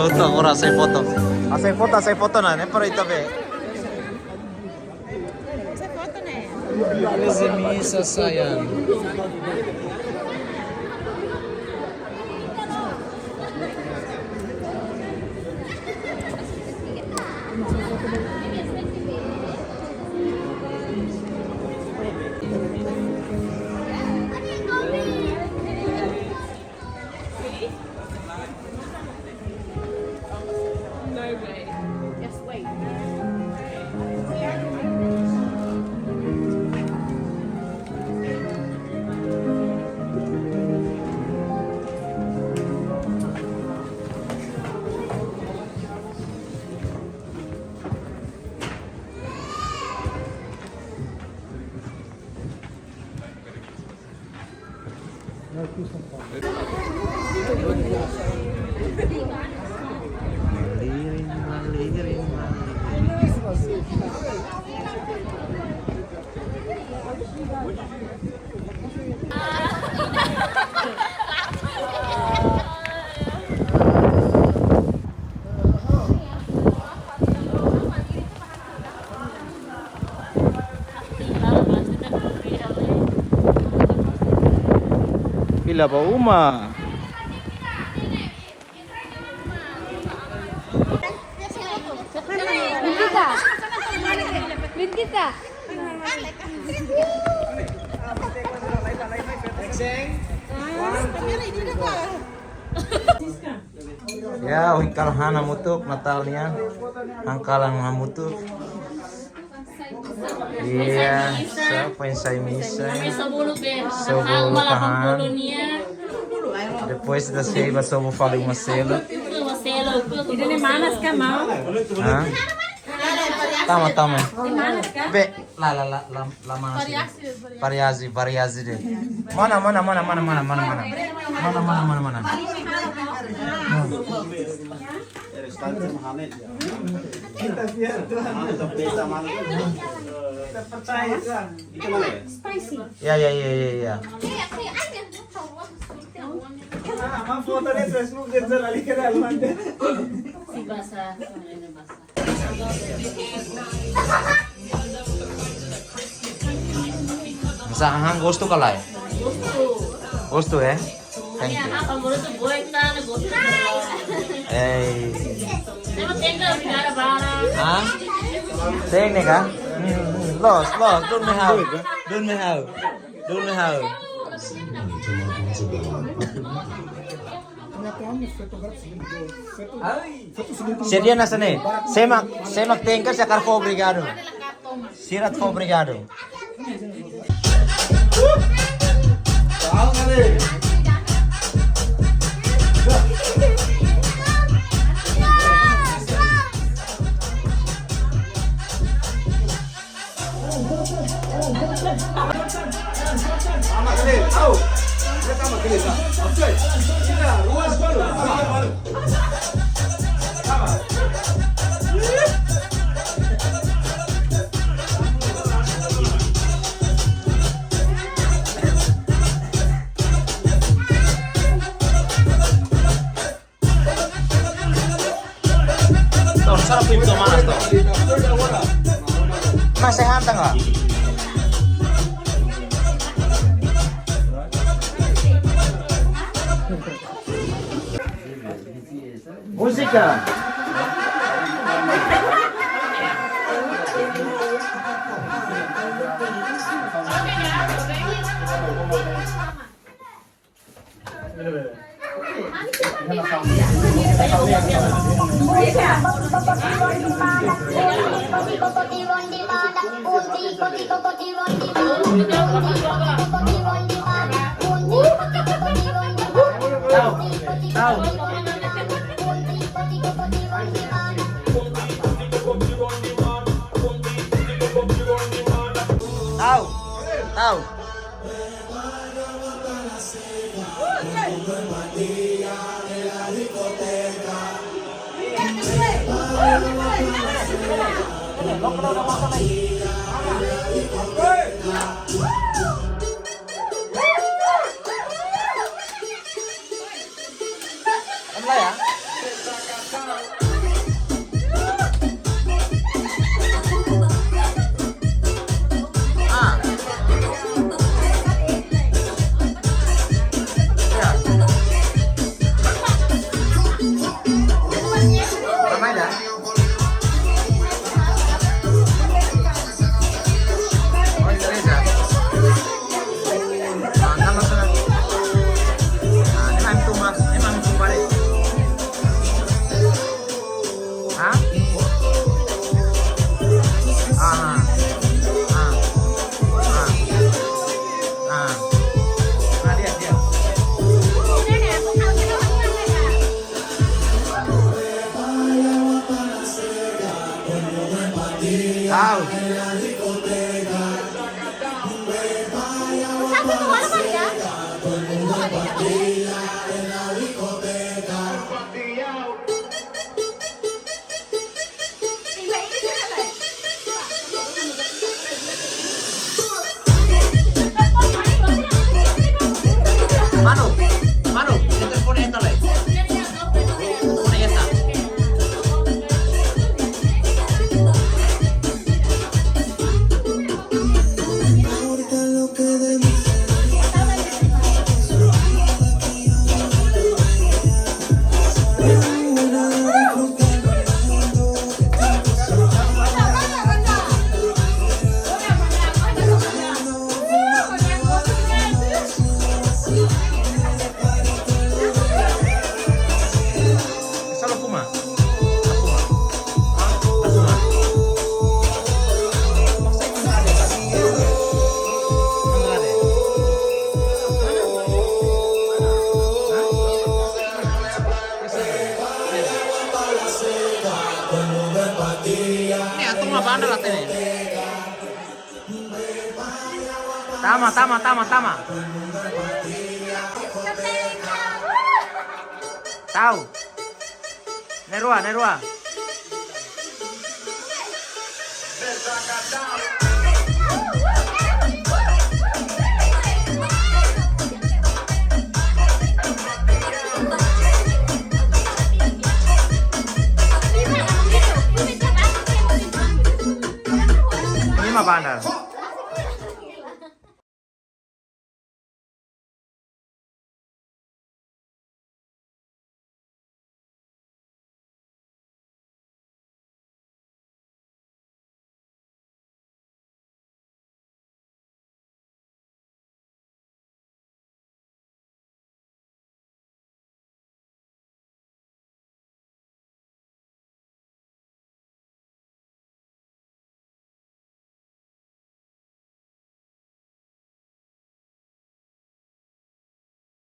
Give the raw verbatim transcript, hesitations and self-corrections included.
Foto, agora hasai foto. Hasai foto, hasai foto ona, ne'e para ita be. Ese misa sayang. No way. Just wait. Fila ba uma. Bendita. Bendita. Ya, ohin kalan han hamutuk Natál nian. Han kalan hamutuk. Iya, so, foin sai misa. Sobu bolu be. Sobu bolu, malah kahán. Depois ita sei ba sobu fali uma seluk. Uma seluk. Ida-ne'e manas ka, maun? Hah? Tama, tama. Manas ka? Be, la, la, la, la, la manas. Variasi, variasi. Variasi, variasi de'it. Mana, mana, mana, mana, mana, mana, mana? Mana, mana, mana, mana? Spicy. Ya, ya, ya, ya, ya. Bisa han gostu ka lae? Gostu, eh? Thank you. Apa menurut boy kita gostu? Eh. Saya mau tengok negara barat. Hah? Tengok ka? Hmm, hmm. Loos, loos. Dun me ha'u. Dun me ha'u. Dun me ha'u. Sedia nasa ne. Semak, semak tengker, sira hakarak fó obrigadu. Sira hakarak fó obrigadu. Tau, sara pintu mana tau? Masih hantang ka? Música. Tau. Tau. Mulai ya. Tau. Mano, mano, ita telefone ita lai. Telefone ita. Solo fuma. Fuma. Fuma. Ne'e, toma banda la tene. Tama, tama, tama, tama. Tau. Ne'e rua, ne'e rua. Lima banda.